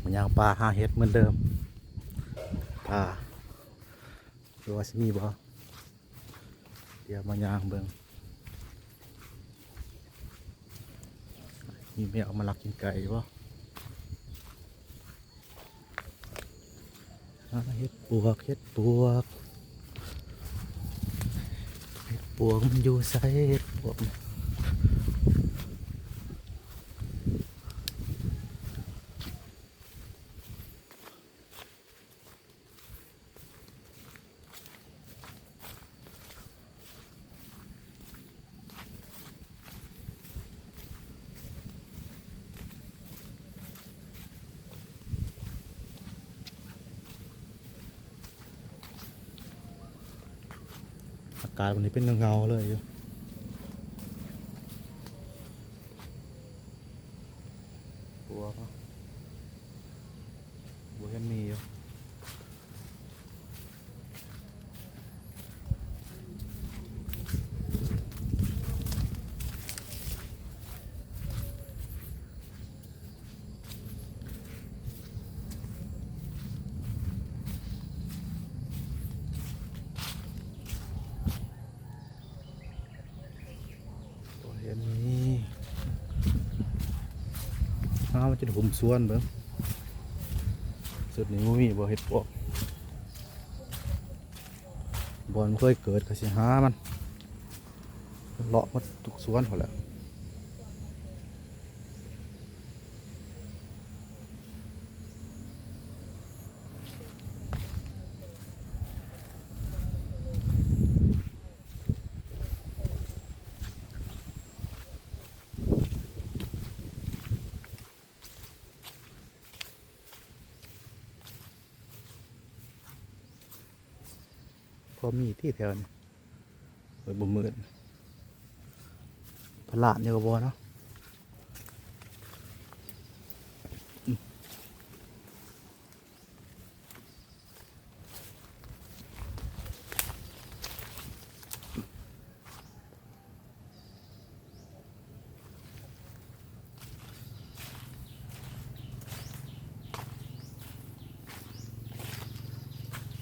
ມາຍ່າງປ່າຫາເຫັດເໝືອນເດີມ. ປ່າ ຫຼືວ່າຊິມີບໍ່? ດຽວມາຍ່າງເບິ່ງ ມີແມວມາລັກກິນໄກ່ບໍ່? ຫາເຫັດປວກ ເຫັດປວກ ເຫັດປວກມັນຢູ່ໃສ? ເຫັດປວກ ອາກາດວັນນີ້ເປັນເງົາໆເລີຍຢູ່. ບໍ່ເຫັນມີຢູ່. ບໍ່ເຫັນມີ. ຫາມາຈົນຫຸ້ມສວນເບິ່ງ. ຊຸດນີ້ບໍ່ມີບໍ່ເຫັດປວກ. ບ່ອນມັນເຄີຍເກີດກໍຊິຫາມັນ ເລາະໝົດທຸກສວນພຸ້ນແຫຼະ. ພໍມີຕິແຖວນີ້ ເອີ ບໍ່ມືດ ພະລາດນີ້ກໍບໍ່ເນາະ.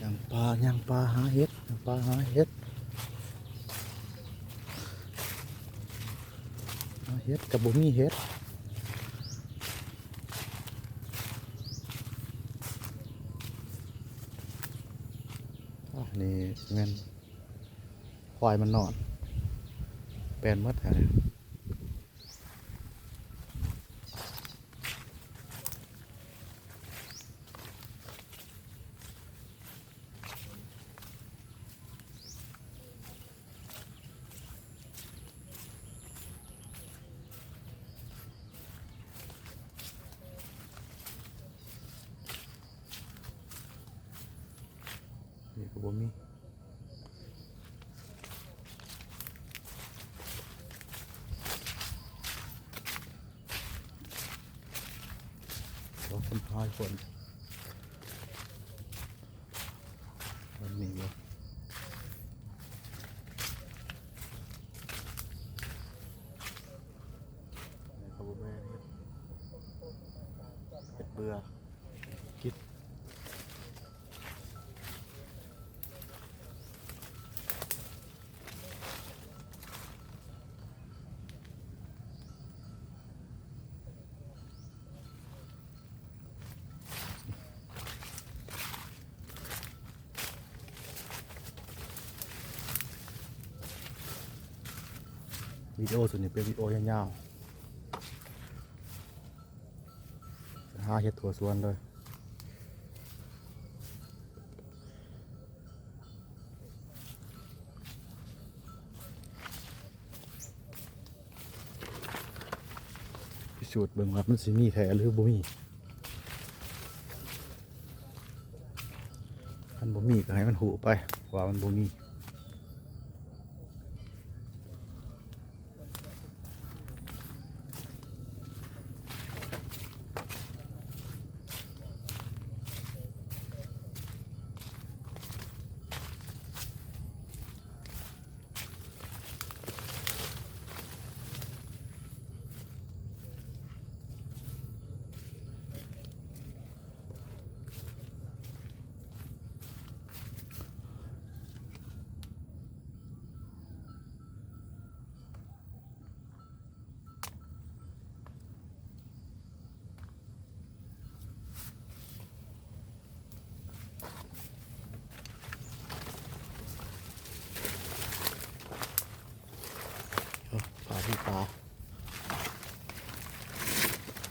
ຍ່າງປ່າ ຍ່າງປ່າຫາເຫັດ ຍ່າງປ່າຫາເຫັດ ຫາເຫັດກໍບໍ່ມີເຫັດ. ອາ ນີ້ແມ່ນ ຄວາຍມັນນອນ ແປນໝົດຫັ້ນ. ນີ້ກໍບໍ່ມີ. ລອງສຳພາດຄົນ ມັນມີບໍ່? ນີ້ກໍບໍ່ແມ່ນ ເຫັດເບື່ອ ກິນ. ວິດີໂອຊຸດນີ້ເປັນວິດີໂອຍາວໆ ຫາເຫັດທົ່ວສວນເລີຍ. ພິສູດເບິ່ງວ່າມັນຊິມີແທ້ຫຼືບໍ່ມີ. ຄັນບໍ່ມີກໍໃຫ້ມັນຮູ້ໄປວ່າມັນບໍ່ມີ. ເ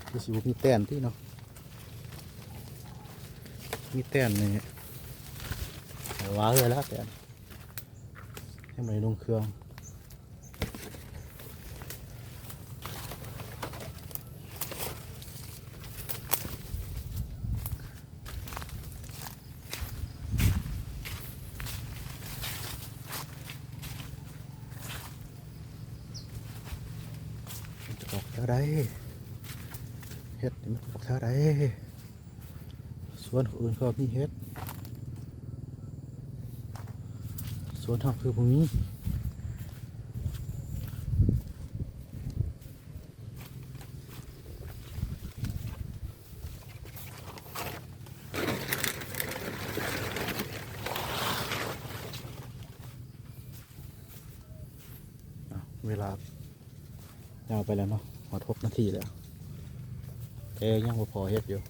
ຄືຊິບໍ່ມີແຕນຕິເນາະ. ມີແຕນນີ້ ວ່າເອື້ອຍລະແຕນ ຍັງບໍ່ໄດ້ລົງເຄື່ອງ. ມັນຈະອອກແຖວໃດ? ເຫັດນີ້ມັນອອກແຖວໃດ? ສວນຄົນອື່ນເຂົາມີເຫັດ ສວນເຮົາຄືບໍ່ມີ. ເວລາຍາວໄປແລ້ວເນາະ ຮອດຫົກນາທີແລ້ວ ແຕ່ຍັງບໍ່ພໍເຮັດຢູ່.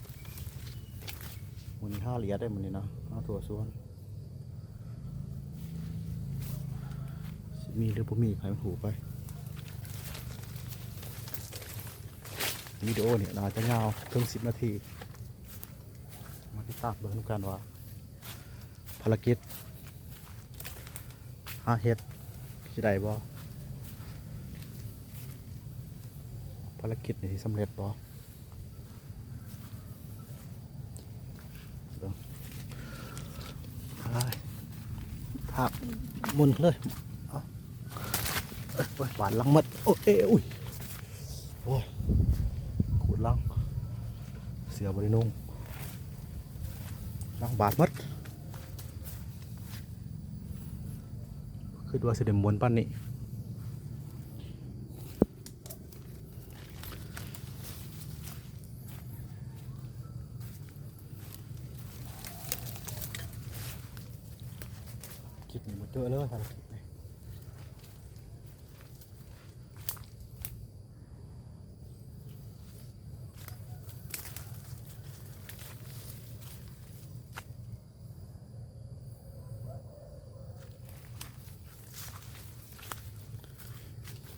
ມື້ນີ້ຫາຫຼຽດເດ້ ມື້ນີ້ເນາະ ຫາທົ່ວສວນ. ຊິມີຫຼືບໍ່ມີໃຜຮູ້ໄປ. ວິດີໂອນີ້ໜ້າຈະຍາວເຖິງສິບນາທີ ມາຕິດຕາມເບິ່ງນຳກັນວ່າ ພາລະກິດຫາເຫັດຊິໄດ້ບໍ່? ພາລະກິດນີ້ຊິສຳເລັດບໍ່? ເບິ່ງ ອ້າຍ ທາກໝຸ່ນເລີຍ. ເອົາ ໂອ້ຍ ບາດຫຼັງໝົດ. ໂອ້ຍ ເອ ອຸ້ຍ ໂອ້ຍ ຂູດຫຼັງ ເສື້ອບໍ່ໄດ້ນຸ່ງ ຫຼັງບາດໝົດ. ຄິດວ່າຊິໄດ້ມ່ວນປານນີ້. ຄລິບນີ້ບໍ່ເຈີເລີຍ ພາລະກິດນີ້.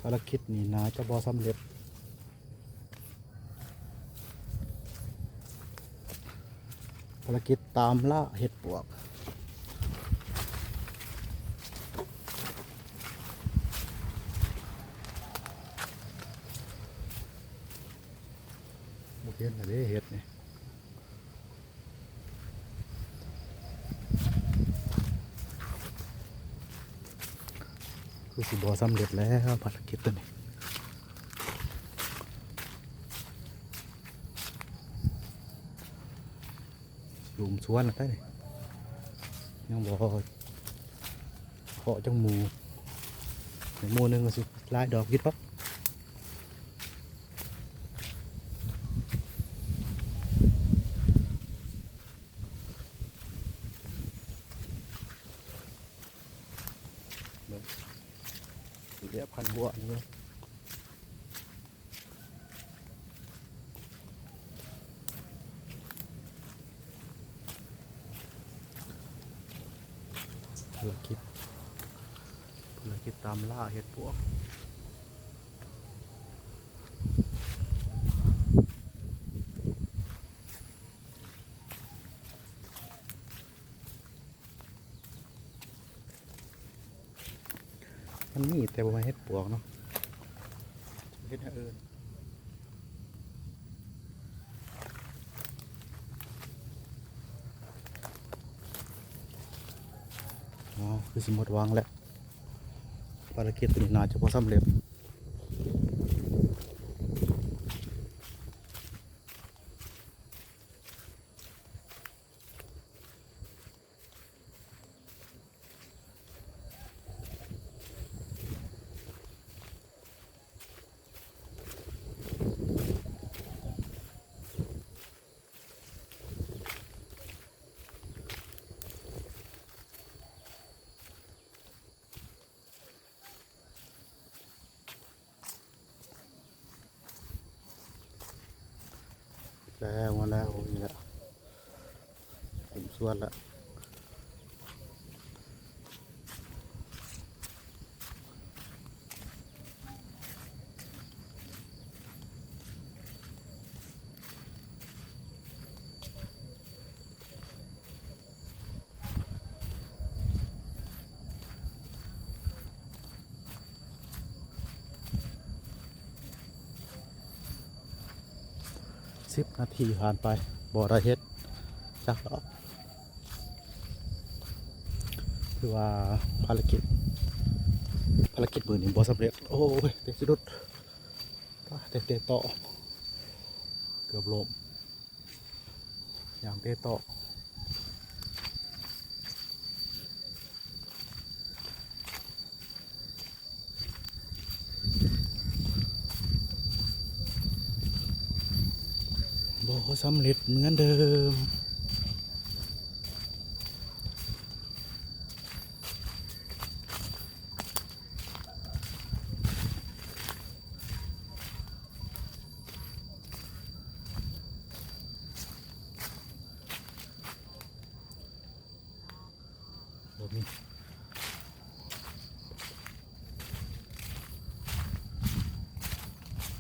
ພາລະກິດນີ້ໜ້າຈະບໍ່ສຳເລັດ. ພາລະກິດຕາມລ່າເຫັດປວກ. ບໍ່ເຫັນແລ້ວເດ້ເຫັດນີ້. ຄືຊິບໍ່ສຳເລັດແລ້ວ ພາລະກິດໂຕນີ້. ຫຼຸມສວນແລ້ວໄດ໋ນີ້ ຍັງບໍ່ເຄາະຈັກໝູ່. ໝູ່ໜຶ່ງກໍຊິຫຼາຍດອກຢູ່ດອກ. ເບິ່ງ ເດ໋ ພັນຫົວນີ້ເບິ່ງ. ພາລະກິດ ພາລະກິດຕາມລ່າເຫັດປວກ. ມັນມີ ແຕ່ບໍ່ແມ່ນເຫັດປວກເນາະ ເຫັດແນວອື່ນ. ອໍ ຄືຊິໝົດຫວັງແລ້ວ ພາລະກິດໂຕນີ້ໜ້າຈະບໍ່ສຳເລັດ. ແລ້ວ ມາແລ້ວ ນີ້ແຫຼະ ເຕັມສວນແລ້ວ. ເ ສິບນາທີຜ່ານໄປ ບໍ່ໄດ້ເຮັດຈັກດອກ. ຖືວ່າພາລະກິດ ພາລະກິດມື້ນີ້ບໍ່ສຳເລັດ. ໂອ້ຍ ເຕະສະດຸດ ເຕະ ເຕະຕໍ່ ເກືອບລົ້ມ. ຍ່າງເຕະຕໍ່ ບໍ່ສຳເລັດເໝືອນເດີມ. ບໍ່ມີ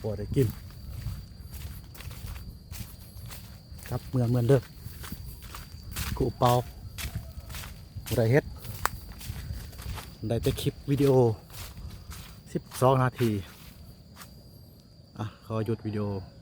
ບໍ່ໄດ້ກິນ ກັບເມືອເໝືອນເດີມ ກູເປົາ ບໍ່ໄດ້ເຮັດ ໄດ້ແຕ່ຄລິບວິດີໂອສິບສອງນາທີ. ອ່ະ ຂໍຢຸດວິດີໂອ